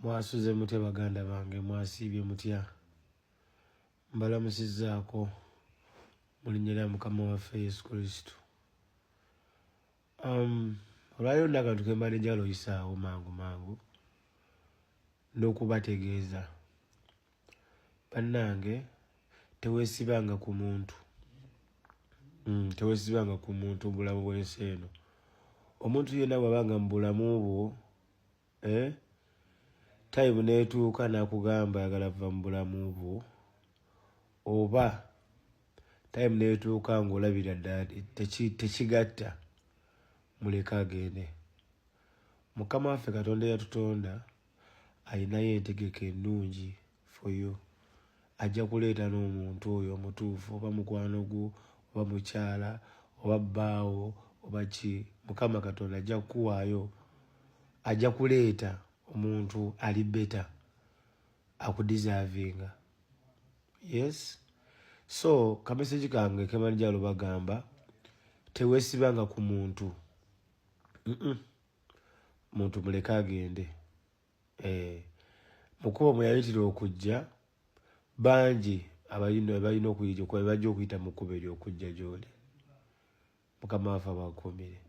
Mwasuze mutya baganda bange, mwasiibye mutya? Mbalamusizzaako mu linnya lya Mukama waffe Yesu Kristo. Olwaleero nina akantu ke mbadde njagala oyisaawo mangu mangu n'okubategeeza. Bannange, teweesibanga ku muntu. Teweesibanga ku muntu mu bulamu bw'ensi eno. Omuntu yenna bw'abanga mu bulamu bwo, eh, time n'etuuka n'akugamba ayagala kuva mu bulamu bwo, oba time n'etuuka ng'olabira ddala tekigatta, muleke agende. Mukama waffe Katonda eyatutonda ayinayo entegeka ennungi for you. Ajja kuleeta n'omuntu oyo omutuufu, oba mukwano gwo, oba mukyala, oba bbaawo, oba ki. Mukama Katonda ajja kukuwaayo, ajja kuleeta omuntu ali better akudeservinga. Yes, so kamessage kange kemanjalo bagamba, teweesibanga ku muntu. Muntu muleke agende. Mukubo mwe yayitira okujja, bangi abalina balina okuyita, bajja okuyita mu kkubo eryo okujja gy'oli. Mukama waffe abakuumire.